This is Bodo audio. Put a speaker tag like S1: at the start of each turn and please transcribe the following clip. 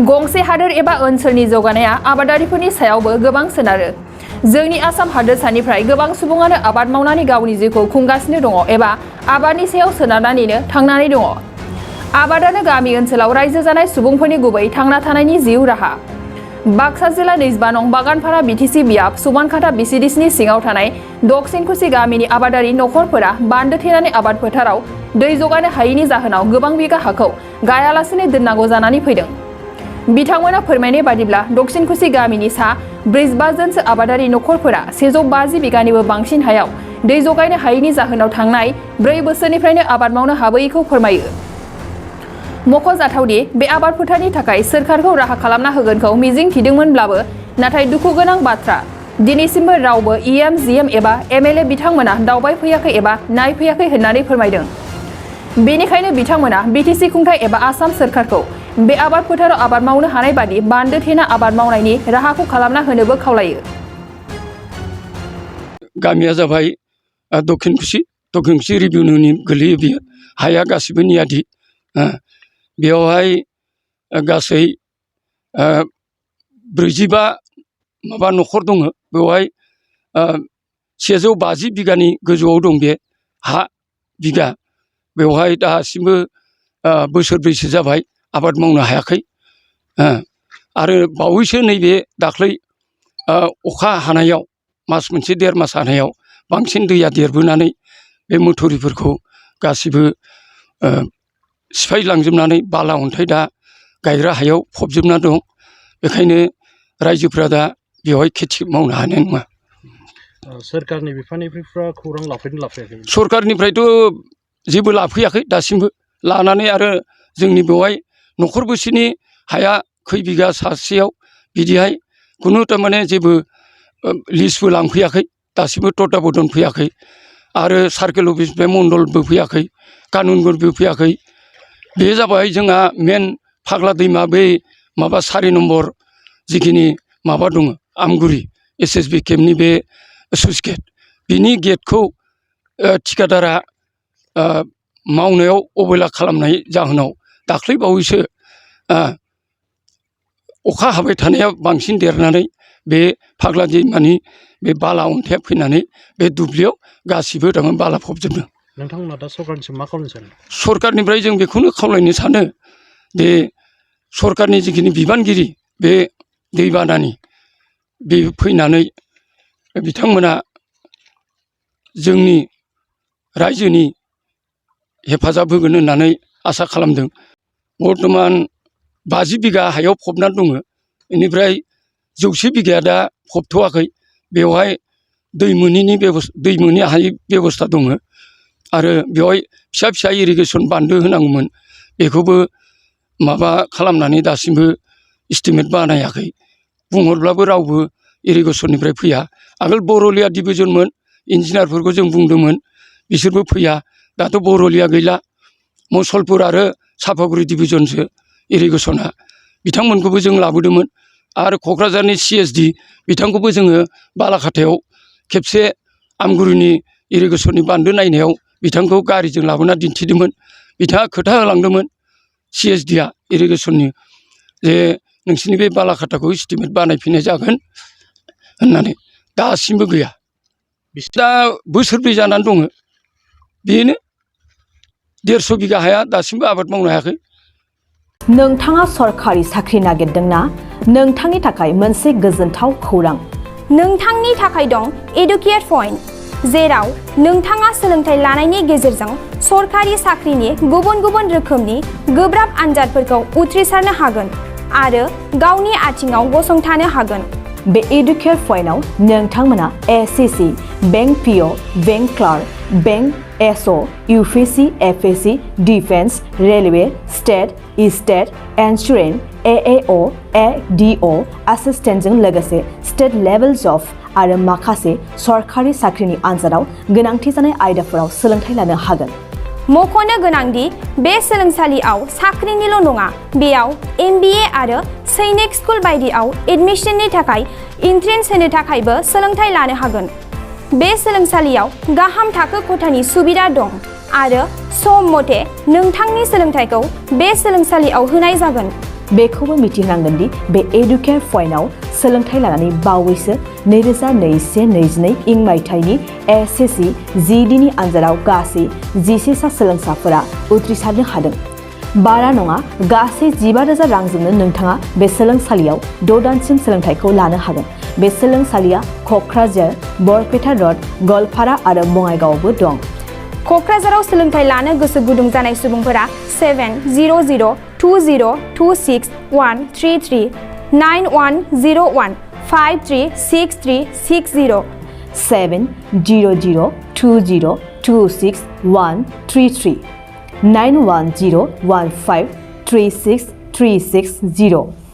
S1: गंसे हादोर एबा ओनसोलनि जौगानाया आबादारिफोरनि सायावबो गोबां सोनारो। जोंनि आसाम हादोरसानिफ्राय गोबां सुबुङानो आबाद मावनानै गावनि जिउखौ खुंगासिनो दङ एबा आबादनि सायाव सोनारनानैनो थांनानै दङ। आबादानो गामि ओनसोलाव रायजो जानाय सुबुंफोरनि गुबै थांना थानायनि जिउ राहा। बाक्सा जिल्ला 24 नं बागानपारा बिटिसि बियाब सुबानखाता बिसिडिसिनि सिङाव थानाय दक्षिणकुसि गामिनि आबादारि नखरफोरा बान्दो थेनानै आबाद फोथाराव दै जगायनो हायैनि जाहोनाव गोबां बिगा हाखौ गायालासेनो दोननांगौ जानानै फैदों। बिथांमोना फोरमायनाय बादिब्ला दक्षिणकुसि गामिनि सा 45 जनसो आबादारि नखरफोरा 150 बिगानिबो बांसिन हायाव दै जगायनो हायैनि जाहोनाव थांनाय 4 बोसोरनिफ्रायनो आबाद मावनो हाबोयैखौ फोरमायो। मख'जाथावदि बे आबाद फोथारनि थाखाय सोरखारखौ राहा खालामना होगोनखौ मिजिं थिदोंमोनब्लाबो नाथाय दुखु गोनां बाथ्रा दिनैसिमबो रावबो EM GM एबा MLA बिथांमोना दावबायफैयाखै एबा नायफैयाखै होननानै फोरमायदों। बेनिखायनो बिथांमोना BTC खुंथाय एबा आसाम सोरखारखौ बे आबाद फोथाराव आबाद मावनो हानाय बादि बान्दो थेना आबाद मावनायनि राहाखौ खालामना होनोबो खावलायो।
S2: गामिया जाबाय दक्षिणकुसि रिभिनिउनि गोलैयो बियो। हाया गासिबो नियादि। बेवहाय गासै 45 नखर दङ। बेवहाय 150 बिगानि गोजौआव दं बे हा बिगा। बेवहाय दासिमबो बोसोरब्रैसो जाबाय आबाद मावनो हायाखै। आरो बावैसो नैबे दाख्लै अखा हानायाव मास मोनसे 1.5 मास हानायाव बांसिन दैया देरबोनानै बे मोथुरिफोरखौ गासिबो सिफायलांजोबनानै बाला अन्थाइ दा गायग्रा हायाव फबजोबना दं। बेखायनो रायजोफ्रा दा बेवहाय खेथि मावनो हानाय नङा।
S3: सोरखारनि बिफाननिफ्राय खौरां लाफैयाखै?
S2: सरखारनिफ्रायथ' जेबो लाफैयाखै दासिमबो। लानानै आरो जोंनि बेवहाय नखरबेसेनि हाया खै बिगा सासेयाव बिदिहाय खुनु थारमाने जेबो लिस्टबो लांफैयाखै। दासिमबो तत्ताबधन फैयाखै। आरो सार्केल अफिसनिफ्राय मण्डलबो फैयाखै, कानुनगोरबो फैयाखै। बे जाबाय जोंहा मेन फाग्ला दैमा बै 4 नम्बर जिखिनि दङ आमगुरि SSB केम्पनि बे सुइस गेट। बिनि गेटखौ थिकादारा मावनायाव अबहेला खालामनाय जाहोनाव दाख्लै बावैसो अखा हाबाय थानाया बांसिन देरनानै बे फाग्ला दैमानि बे बाला अन्थाइया फैनानै बे दुब्लियाव गासिबो बाला फबजोबदों।
S3: नोंथांमोना दा सरखारनिसिम मा खालामनो सानो?
S2: सरखारनिफ्राय जों बेखौनो खावलायनो सानो दे सरखारनि जिखिनि बिबानगिरि बे दैबानानि बे फैनानै बिथांमोना जोंनि रायजोनि हेफाजाब होगोन होननानै आसा खालामदों। बर्तमान 50 बिगा हायाव फबनानै दङ। बेनिफ्राय 100 बिगाया दा फबथ'वाखै। बेवहाय दै मोनैनि हायै बेबस्था दङ। आरो बेवहाय फिसा फिसा इरिगेसन बान्दो होनांगौमोन। बेखौबो खालामनानै दासिमबो इस्टिमेट बानायाखै। बुंहरब्लाबो रावबो इरिगेसननिफ्राय फैया। आगोल बरलिया डिभिजनमोन, इन्जिनियारफोरखौ जों बुंदोंमोन, बिसोरबो फैया। दाथ' बरलिया गैला, मुसलपुर आरो सापागुरि डिभिजनसो इरिगेसना। बिथांमोनखौबो जों लाबोदोंमोन। आरो क'क्राझारनि CSD बिथांखौबो जोङो बालाखाथायाव खेबसे आमगुरिनि इरिगेसननि बान्दो नायनायाव बिथांखौ गारिजों लाबोना दिन्थिदोंमोन। बिथाङा खोथा होलांदोंमोन CSDआ इरिगेसननि जे नोंसिनि बे बालाखाथाखौ इस्टिमेट बानायफिननाय जागोन होननानै। दासिमबो गैया। दा बोसोरब्रै जानानै दङ। बेनो 150 बिगा हाया दासिमबो आबाद मावनो हायाखै।
S4: नोंथाङा सरखारि साख्रि नागिरदोंना? नोंथांनि थाखाय मोनसे गोजोनथाव खौरां।
S5: नोंथांनि थाखाय दं एडुकेट पइन्ट, जेराव नोंथाङा सोलोंथाइ लानायनि गेजेरजों सरखारि साख्रिनि गुबुन गुबुन रोखोमनि गोब्राब आनजादफोरखौ उथ्रिसारनो हागोन आरो गावनि आथिङाव गसंथानो हागोन।
S4: बे एडुकेट पइन्टआव नोंथांमोना SCC, bank PO, bank clerk, bank SO, UPC, FSC, defence, railway, state, state, insurance, AAO, ADO, एसिस्टेन्टजों लोगोसे स्टेट लेभेल जब आरो माखासे सरखारि साख्रिनि आनजादाव गोनांथि जानाय आयदाफोराव सोलोंथाइ लानो हागोन।
S5: मख'नो गोनांदि बे सोलोंसालियाव साख्रिनिल' नङा, बेयाव MBA आरो सैनिक स्कुल बायदियाव एडमिशननि थाखाय एन्ट्रेन्स होनो थाखायबो सोलोंथाइ लानो हागोन। बे सोलोंसालियाव गाहाम थाखो खथानि सुबिदा दं आरो सम मथे नोंथांनि सोलोंथाइखौ बे सोलोंसालियाव होनाय जागोन।
S4: बेखौबो मिथिहोनांगोन दि बे एडुकेट पइन्टआव सोलोंथाइ लानानै बावैसो 2021-22 इं मायथाइनि SSC GDनि आनजादाव गासै 11 सा सोलोंसाफोरा उथ्रिसारनो हादों। बारा नङा गासै 15,000 रांजोंनो नोंथाङा बे सोलोंसालियाव 6 दानसिम सोलोंथाइखौ लानो हागोन। बे सोलोंसालिया क'क्राझार, बरपेटा र'ड, गलपारा आरो बङाइगावआवबो दं।
S5: क'क्राझाराव सोलोंथाइ लानो गोसो गुदुं जानाय सुबुंफोरा 700262133 9101 536360
S4: 70020262133 9101536360